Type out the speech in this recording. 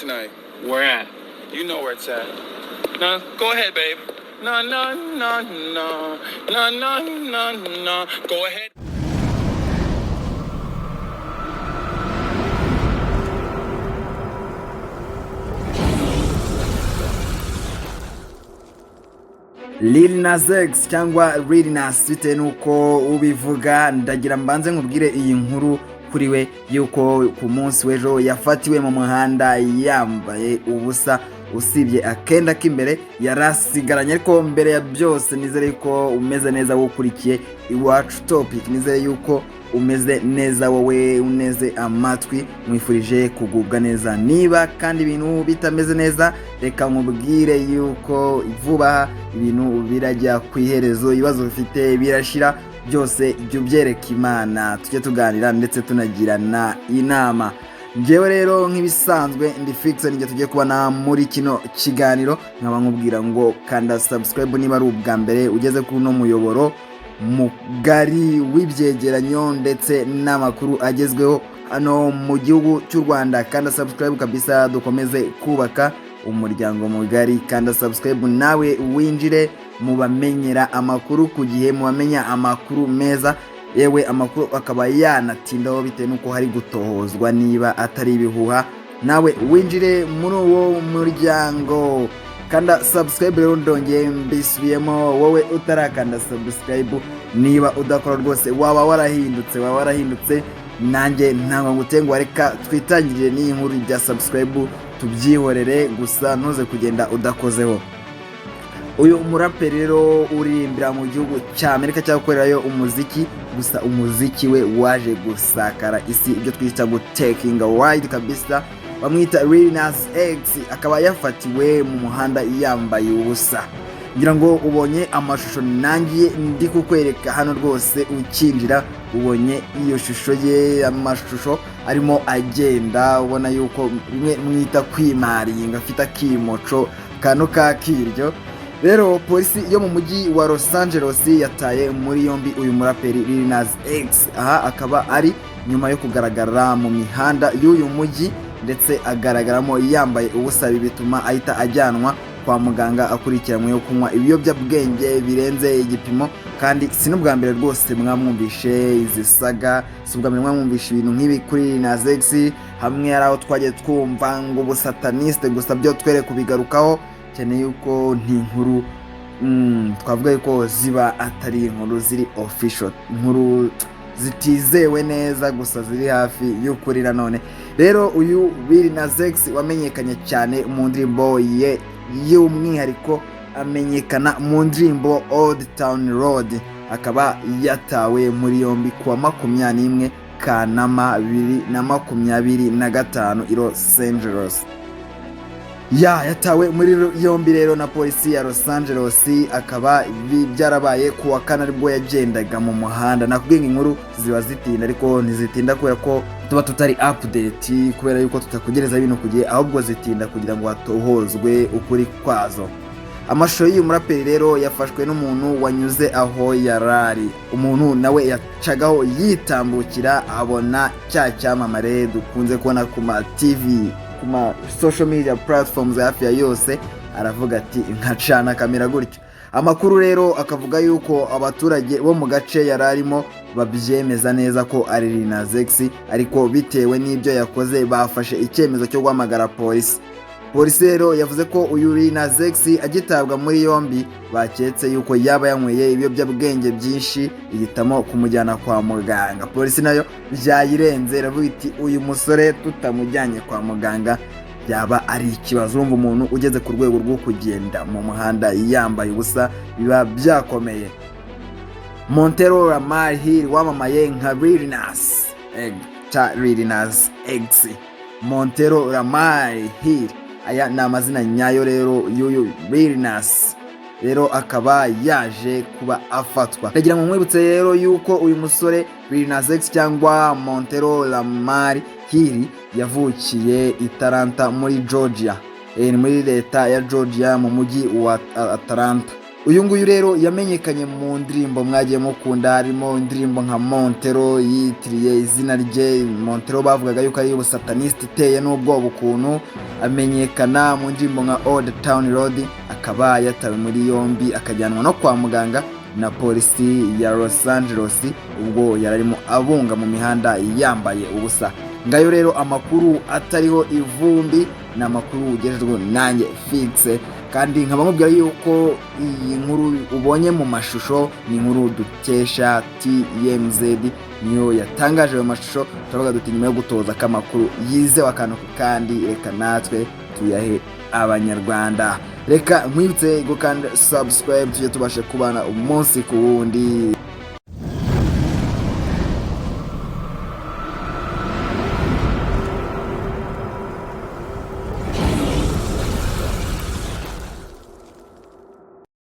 Tonight. Where at? You know where it's at. No, go ahead, babe. No, no, no, no, no, no, no, no. Go ahead. Lil Nas X cyangwa Lil Nas, bitewe n'uko ubivuga. Ndagira mbanze nkubwire iyi nkuru kuri we, yuko ku munsi w'ejo yafatiwe mu muhanda yambaye ubusa, usibye akenda k'imbere yarasigaranye. Ariko mbere ya byose, nizere yuko umeze neza wukurikiye Iwacu Topic. Nizere yuko umeze neza wowe uneze amatwi, mwifurije kugubwa neza. Niba kandi ibintu bitameze neza, reka nkubwire yuko vuba ibintu birajya ku iherezo, ibibazo bifite birashira. Byose jya ubyereka Imana, tujye tuganira ndetse tunagirana inama. Njyewe rero nk'ibisanzwe ndi fixe, nijye tugiye kubona muri kino kiganiro. Nkaba nkubwira ngo kanda subscribe niba ari ubwa mbere ugeze kuri uno muyoboro mugari w'ibyegeranyo ndetse n'amakuru agezweho hano mu gihugu cy'u Rwanda. Kanda subscribe kabisa, dukomeze kubaka umuryango mugari. Kanda subscribe nawe winjire mu bamenyera amakuru ku gihe, mu bamenya amakuru meza, yewe amakuru akaba yanatindaho bitewe n'uko hari gutohozwa niba atari ibihuha. Nawe winjire muri uwo muryango, kanda subscribe. Rero ndongeye mbisubiyemo, wowe utarakanda subscribe, niba udakora rwose waba warahindutse, waba warahindutse. Nanjye ntabwo ngutenguha. Reka twitangirire n'iyi nkuru bya subscribe tubyihorere, gusa ntuze kugenda udakozeho. Uyu muraperi rero uririmbira mu gihugu cya Amerika cyangwa gukorerayo umuziki, gusa umuziki we waje gusakara isi, ibyo twita gutakinga wide kabisa, bamwita Lil Nas X, akaba yafatiwe mu muhanda yambaye ubusa. Ngira ngo ubonye amashusho nangiye ndi kukwereka hano rwose. Ukinjira ubonye iyo shusho ye, amashusho arimo agenda, ubona yuko bimwe mwita kwimaringa, afite akimoco kano kakiryo. Rero polisi yo mu mujyi wa Los Angeles yataye muri yombi uyu muraperi Lil Nas X. Aha akaba ari nyuma yo kugaragara mu mihanda y'uyu mujyi, ndetse agaragaramo yambaye ubusa. Ibi bituma ahita ajyanwa kwa muganga akurikiranyweho kunywa ibiyobyabwenge birenze igipimo. Kandi si n'ubwa mbere rwose mwamwumvishe izi saga, si ubwa mbere mwamwumvishe ibintu nk'ibi kuri Lil Nas X. Hamwe hari aho twagiye twumva ngo ubusataniste, gusa byo twere kubigarukaho cyane yuko ni inkuru twavuga yuko ziba atari inkuru ziri official, inkuru zitizewe neza, gusa ziri hafi y'ukuri nanone. Rero uyu Lil Nas X wamenyekanye cyane mu ndirimbo ye, y'umwihariko amenyekana mu ndirimbo Old Town Road, akaba yatawe muri yombi kuwa 21 Kanama 2025 i Los Angeles. Ya yatawe muri yombi rero na polisi ya Los Angeles, akaba ibi byarabaye ku wa kane, aribwo yagendaga mu muhanda. Nakubwiye ngo inkuru ziba zitinda, ariko ntizitinda kubera ko tuba tutari update, kubera yuko tutakugereza ibintu ku gihe, ahubwo zitinda kugira ngo hatohozwe ukuri kwazo. Amashusho y'uyu muraperi rero yafashwe n'umuntu wanyuze aho yarari, umuntu nawe yacagaho yitambukira, abona cya cyamamare dukunze kubona ku ma TV, ku ma social media platforms hafi ya yose, aravuga ati nkacana kamera gutyo. Amakuru rero akavuga yuko abaturage bo mu gace yari arimo babyemeza neza ko ari Lil Nas X, ariko bitewe n'ibyo yakoze bafashe icyemezo cyo guhamagara polisi. Polisi rero yavuze ko uyu Lil Nas X agitabwa muri yombi baketse yuko yaba yanyweye ibiyobyabwenge byinshi, ihitamo kumujyana kwa muganga. Polisi nayo byayirenze, iravuga iti uyu musore tutamujyanye kwa muganga byaba ari ikibazo. Urumva umuntu ugeze ku rwego rwo kugenda mu muhanda yambaye ubusa, biba byakomeye. Montero Lamar Hill wamamaye nka Lil Nas Lil Nas X, Montero Lamar Hill, aya ni amazina nyayo rero y'uyu Lil Nas. Rero akaba yaje kuba afatwa. Ndagira ngo nkwibutse rero yuko uyu musore Lil Nas X cyangwa Montero Lamar Hill yavukiye i Atlanta muri Georgia, ni muri leta ya Georgia mu mujyi wa Atlanta. Uyu nguyu rero yamenyekanye mu ndirimbo mwagiye mukunda, harimo indirimbo nka Montero yitiriye izina rye. Montero bavugaga yuko ari ubusataniste iteye n'ubwoba ukuntu. Amenyekana mu ndirimbo nka Old Town Road, akaba yatawe muri yombi akajyanwa no kwa muganga na polisi ya Los Angeles ubwo yari arimo abunga mu mihanda yambaye ubusa. Ngayo rero amakuru atariho ivumbi, ni amakuru ugejejweho nanjye Fixe, kandi nkaba nkubwira yuko iyi nkuru ubonye mu mashusho ni inkuru dukesha TMZ, niyo yatangaje ayo mashusho. Turavuga duti nyuma yo gutoza ko amakuru yizewe akantu kandi, reka natwe tuyahe Abanyarwanda. Reka nkwibutse gukanda subscribe, tujye tubashe kubana umunsi ku wundi.